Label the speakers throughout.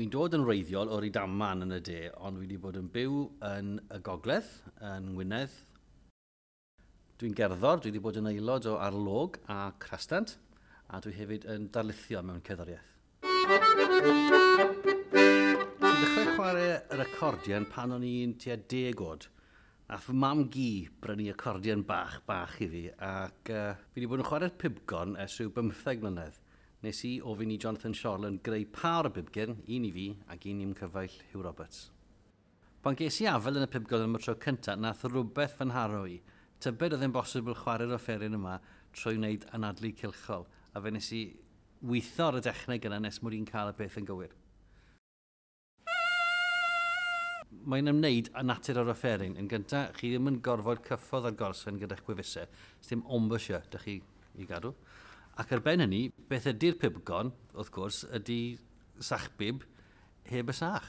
Speaker 1: Fi'n dod yn wreiddiol o Rydaman yn y de, ond fi wedi bod yn byw yn y Gogledd, yn Ngwynedd. Dwi'n gerddor, dwi wedi bod yn aelod o Arlog a Crastant, a dwi hefyd yn darlithio mewn cerddoriaeth. Dwi'n dechrau chwarae yr acordion pan o'n i'n tua 10 oed. Nath fy mam gi brynu acordion bach bach i fi, ac fi wedi bod yn chwarae'r pibgorn ers rhyw 15 mlynedd. Nes i ofyn i Jonathan Shorland greu pâr o bibgyrn, un i fi ac un i'm cyfaill Hugh Roberts. Pan ges i afel yn y pibgorn am y tro cyntaf, nath rhywbeth fy nharo i. Tybed oedd e'n bosibl chwarae'r offeryn yma trwy wneud anadlu cylchol, a fe nes i weithio ar y dechneg yna nes mod i'n cael y peth yn gywir. Mae'n ymwneud â natur yr offeryn. Yn gyntaf, chi ddim yn gorfod cyffordd ar gorsen gyda'ch gwefusau. Dim embouchure dych chi i gadw. Ac ar ben hynny, beth ydy'r pibgorn, wrth gwrs, ydy sachbib heb y sach.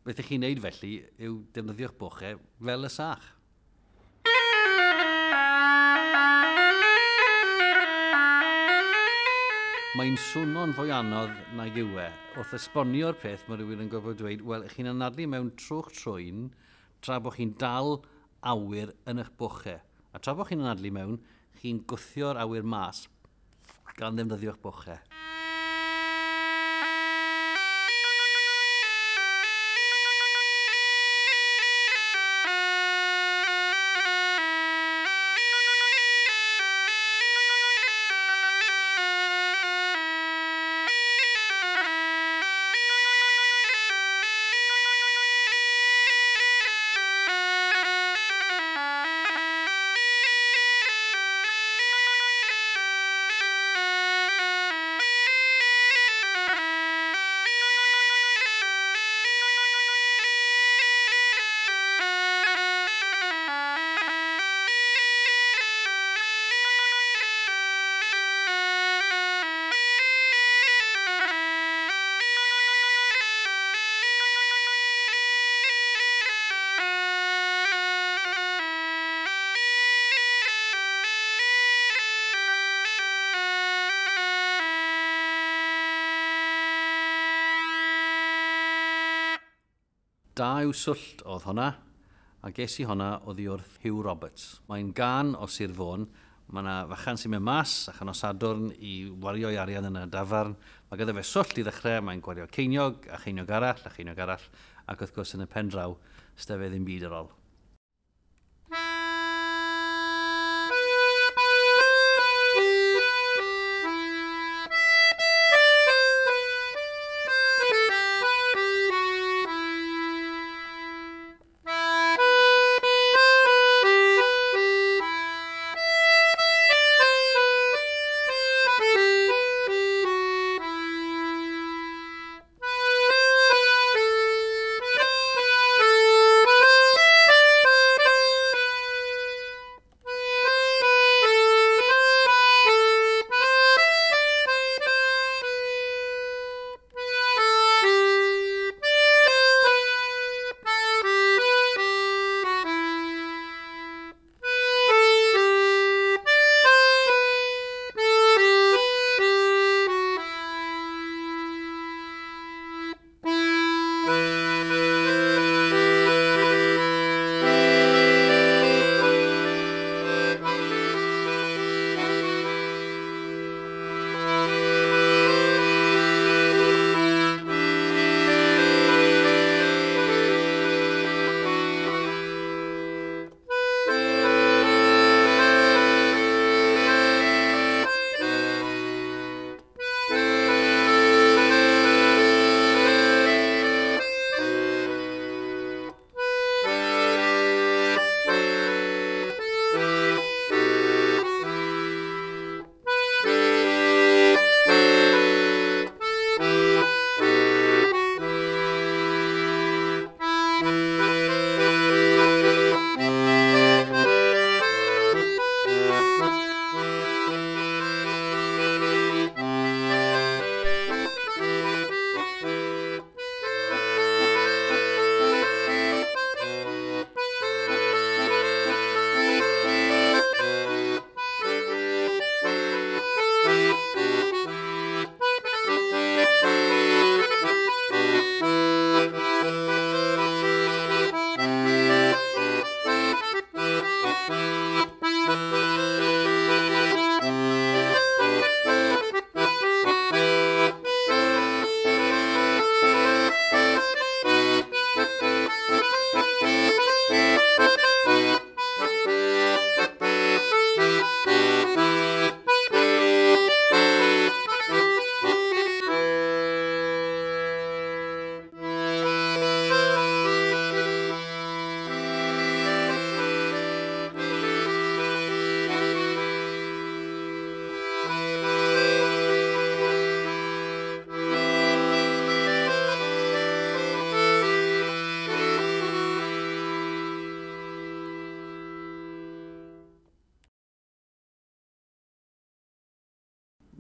Speaker 1: Beth ych chi'n neud felly yw defnyddio'ch bochau fel y sach. Mae'n swno'n fwy anodd nag yw e. Wrth esbonio'r peth, mae rhywun yn gorfod dweud, wel, chi'n anadlu mewn trwch trwyn tra bod chi'n dal awyr yn eich bochau. A tra bod chi'n anadlu mewn, chi'n gwthio'r awyr mas gan ddefnyddio'ch bochau. Da yw swllt oedd honna, a ges i honna oddi wrth Hugh Roberts. Mae'n gân o Sir Fôn, mae yna fachan sy'n mynd mas allan o Sadwrn i wario ei arian yn y dafarn. Mae gyda fe swllt i ddechrau, mae'n gwario ceiniog a cheiniog arall a cheiniog arall, ac wrth gwrs yn y pen draw, sda fe ddim byd ar ôl.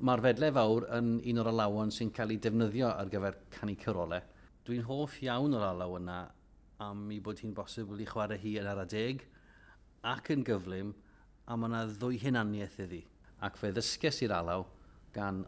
Speaker 1: Mae'r fedle fawr yn un o'r alawon sy'n cael ei defnyddio ar gyfer canu cyrolau. Dwi'n hoff iawn o'r alaw yna am ei bod hi'n bosibl i chwarae hi yn ara deg ac yn gyflym, a mae yna ddwy hunaniaeth iddi. Ac fe ddysges i'r alaw gan...